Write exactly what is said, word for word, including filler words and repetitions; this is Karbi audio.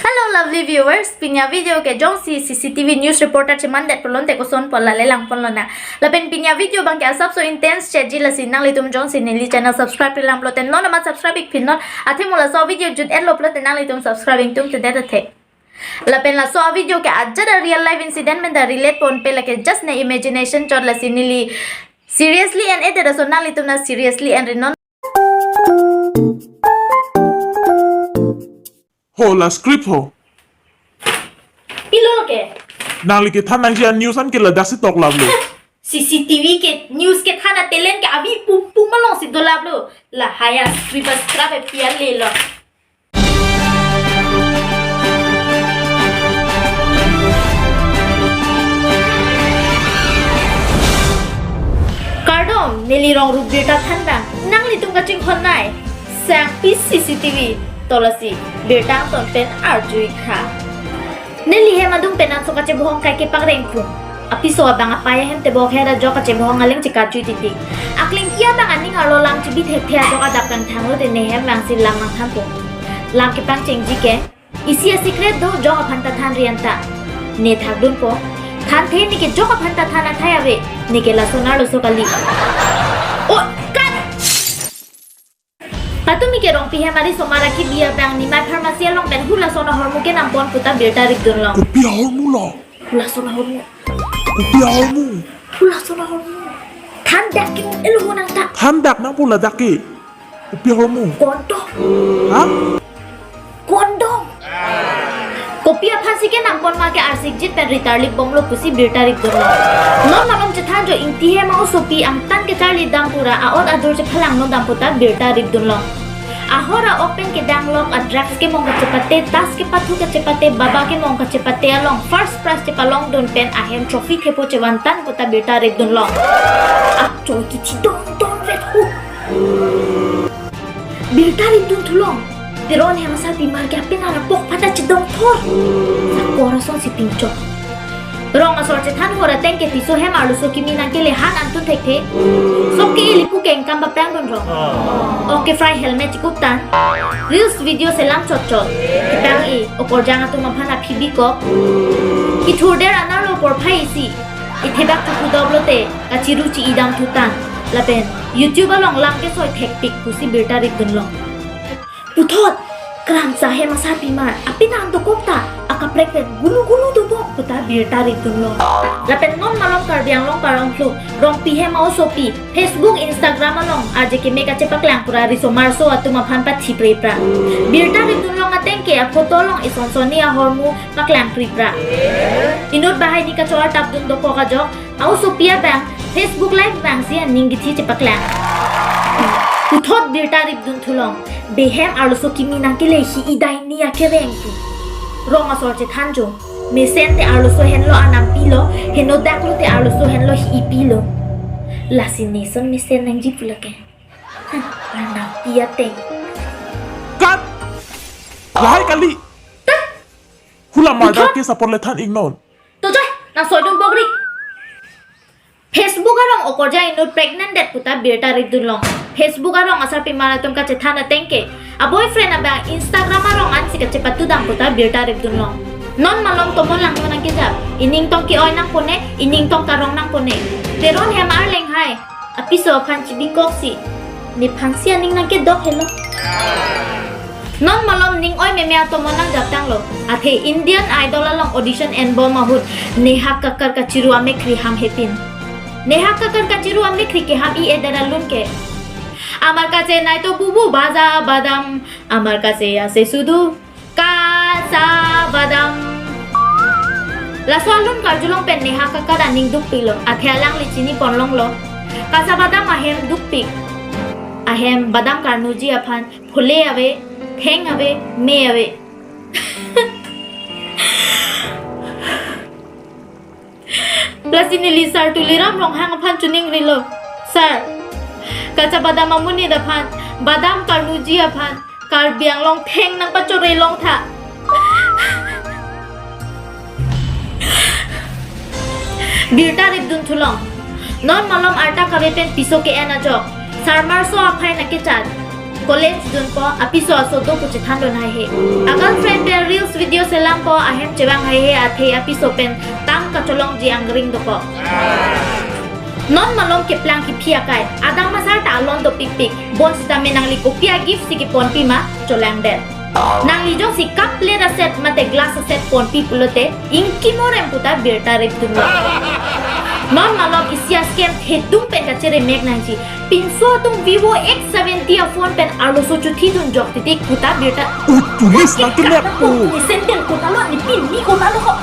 Hello lovely viewers, pini a-video ke jongsi C C T V news reporter chemandet pulote koson pu lale langponlonang. Lapen pini a-video abang ke asapso intense chetji, lasi nanglitum jongsi neli channel subscribe-re lang pulote non amat subscribe-ik pinnon, athe mo laso video jut-etlo pulote nanglitum subscribe ingtungtedet athe. Lapen laso a-video ke ajat a-real life incident pen ta relate ponpe, lake just ne imagination chot, lasi neli seriously en-edet ason nanglitum na seriously en-rinon. Ho la script ho. Pilo ke? Nangli kethan nangji a-news an ke ladaksi toklaplo. C C T V ke news kethan a-talent ke avi pumpum alongsi dolaplo. Lahai a-script a-scrap e pian lelo. Kardom, neli Rongrup birta thanbang, nanglitum kachinghon nai. Sangpi C C T V, to lasi birta angton pen arju-ik tha. Neli hem adung pen anso kachebohong kai kepakreng phung. Apiso abang apei ahem tebok her ajok kachebohong aleng chekatjui titi. Aklengpi abang aning arlo lam chebi thekthe ajok adap kangthanglo te ne hem abangsi lam nangthanpo. Lam kepangchengji ke, isi a-secret do, jok aphan ta thanri anta. Ne thakdunpo. Thanthe, ne ke jok aphan ta than athai ave. Ne ke lason arloso kali. Oh, cut! Patumi ke Rongpi hem arisomar akibi abang nimai pharmacy along pen hulason ahormu kenam pon puta birta ripdunlong. Kopi ahormu lo? Hulason ahormu. Kopi ahormu? Hulason ahormu. Thandak ke elo nangta. Thandak nangpo ladak ke. Kopi ahormu? Kondom. Ha? Kondom. Kopi aphansi kenam pon ma ke arsikjit pen ritarlip bomlo pusi birta ripdunlo. Non malom chethanjo, Ingti hem a-osopi angtan kecharlidam pura a-ot adur chephalangno dam puta birta ripdunlo. Ahor a-ok pen kedanglok, a-drugs kemong kachepate, tas kepathu kachepate, baba kemong kachepate along first prize chepalongdun pen ahem trophy thepo chevantan puta birta ripdunlo. Achoi kithi don don vet hu. Birta ripdun thulong. Teron hem asarpimar ke apenar apok aphanta chedongthor. Sakor asonsi pingchok. Rong asor chethan hor ateng ke Tisso hem arloso kimi nangkele han antun thekthe. Sok ke ili pu kengkam bapang don rong. Ok ke fry helmet chikuptan. Reels video selam chotchot. Kipang-i, okorjang atum aphan aphi bikok. Kithurder anerlo porphai isi. Ithebak chukudoblote kachiru chi-idam thutan. Lapen YouTube along lam kesoi thekpik pusi birta ripdunlong. Puthot, kramsa hem asarpimar apenar dokok ta akaprek pen gulu gulu dobom puta birta ripdunlong. Lapen non malom Karbi Anglong karong thluk, Rongpi hem a-osopi Facebook, Instagram along arje keme kachepaklang pura risomarso atum aphan pathi prepra. Birta ripdunlong ateng ke aphoto along isonsonni ahormu paklang prepra. Inut bahai ni kachoar tapdun dokok ajok, a-osopi abang Facebook Live abangsi aning kithi chepaklang. Puthot birta ripdun thulong. Behem arloso kimi nangkele hi idai ni akereng pu. Rong asor chethanjo. Mesen te arloso henlo anam pilo, henodaklo te arloso henlo hi ipilo. Lasi neson mesen nangji pulake. Hmm, anam pi ateng. Cut! Lahai kali. Hula murder case apor le than-iknon. To jai, nangsoidun bokri. Facebook arong okorjang inut pregnant det puta birta ripdunlong. Facebook arong asarpimar atum kachethan ateng ke, a-boyfriend abang Instagram arong ansi kachepatudam puta birta ripdunlong. Non malom tomon langno nangkejap. Ining tong ke-oi nangpone, ining tong karong nangpone. Teron hem arleng hai. Apiso aphan chibikoksi. Nephansi aning nangkedok helo. Non malom ning oi meme atomon nangjaptanglo. Athe Indian Idol along audition enbom ahut Neha Kakkar kachiru amekhri hamhepin. Neha Kakkar kachiru amekhri keham-i-edet alun ke. Amar kache nai to bubu baja badam, amar kache ase sudu kacha badam. Laso alun karjulong pen Neha Kakkar aning dukpiklo, athe alangli chiniponlonglo. Kacha badam ahem dukpik. Ahem badam karnuji aphan phule ave, theng ave, me ave. Lasi neli Sir Tuliram Ronghang aphan choningrilo. Sir, kacha badam amonit aphan, badam karnuji aphan, Karbi Anglong theng nangpachorelong tha. Birta ripdun thulong. Non malom arta kave pen piso ke-en ajok. Sarmarso aphai nangkechat. College dunpo, apiso aso do pu chethandun haihe. A-girlfriend pen reels video Ampo ahem chevang haihe athe apiso pen tang kacholongji angring dokok. Non malom keplang kephi akai, adam asar ta alon dopikpik, bonsitame nangli kopi a-gift si keponpi ma cholangdet. Nangli jongsi cup plate aset mate glass aset ponpi pulote, ingkimorem puta birta rip dunlo. Non malom isi a-scam thedung pen kacheremek nangji. Pinso atum Vivo X seventy a-phone pen arloso chuthi dun jok titik puta birta. Utulis nang kenek pu. Senten kotalo, ni pin ni kotalo ko.